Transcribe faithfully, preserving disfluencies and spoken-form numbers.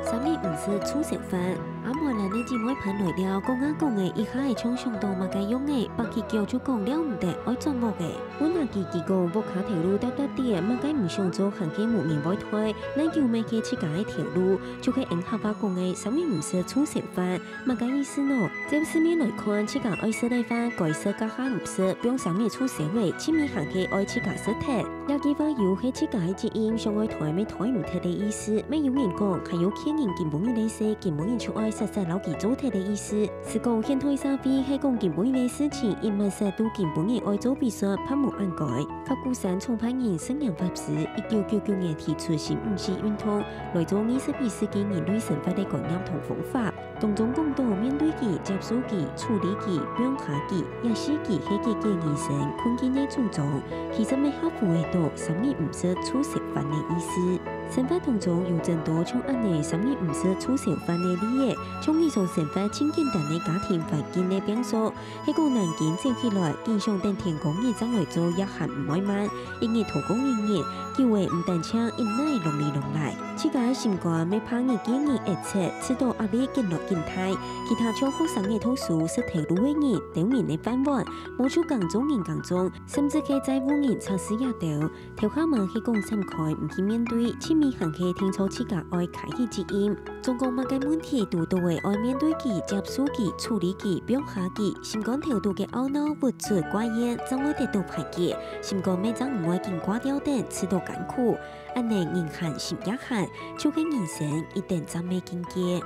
三日毋食醋燒飯。阿妹恁呢姊妹盤來尞，講啊講个，一下仔像想到麼个樣仔，放起腳就講了毋得，愛轉屋仔。阮阿姊佢講，屋下頭路搭搭仔，麼个毋想做還係無人會推，恁久乜係自家个頭路，就係𫣆客話講个三日毋食醋燒飯。麼个意思呢？照字面來看，自家愛食个飯，該食加下毋食，放三日醋燒仔，盡尾還係愛自家食忒。 這句話有係自家个責任，想愛推乜推毋忒个意思。乜有人講，還有勸人今晡日个事，今晡日就愛煞煞摎佢做忒个意思。係講現代社會係講今晡日个事情，一毋食都今晡日愛做比煞，怕無恁該。法鼓山創辦人聖嚴法師一九九九年提出新五四運動，來做二十一世紀人類生活个觀念同方法。 當中講到面對佢、接受佢、處理佢、放下佢，抑係佢係解決人生困境个主張，其實乜合乎个到三日毋食醋燒飯个意思。生活當中有真多像恁呢三日毋食醋燒飯个例仔，像日常生活盡簡單个家庭環境个變數，係講恁緊走起來，緊想等天光日正來做也還毋會慢，一日拖過一日，久仔毋單淨一耐摝哩摝來。 自家个心肝乜怕日見日越塞，試著壓力緊來緊大。其他像學生仔讀書、識頭路个人，兜人个飯碗，無就耕種人耕種，甚至係債務人、測試也兜。頭下嘛係講閃開，毋去面對，盡尾還係定著自家愛㧡起責任。總講麼个問題堵著仔愛面對佢、接受佢、處理佢、放下佢，心肝頭肚个懊惱、鬱卒、掛怨，正會得到排解。心肝乜正毋會緊掛吊等，試著艱苦。 恁呢人閒心也閒，就係人生一等讚美境界。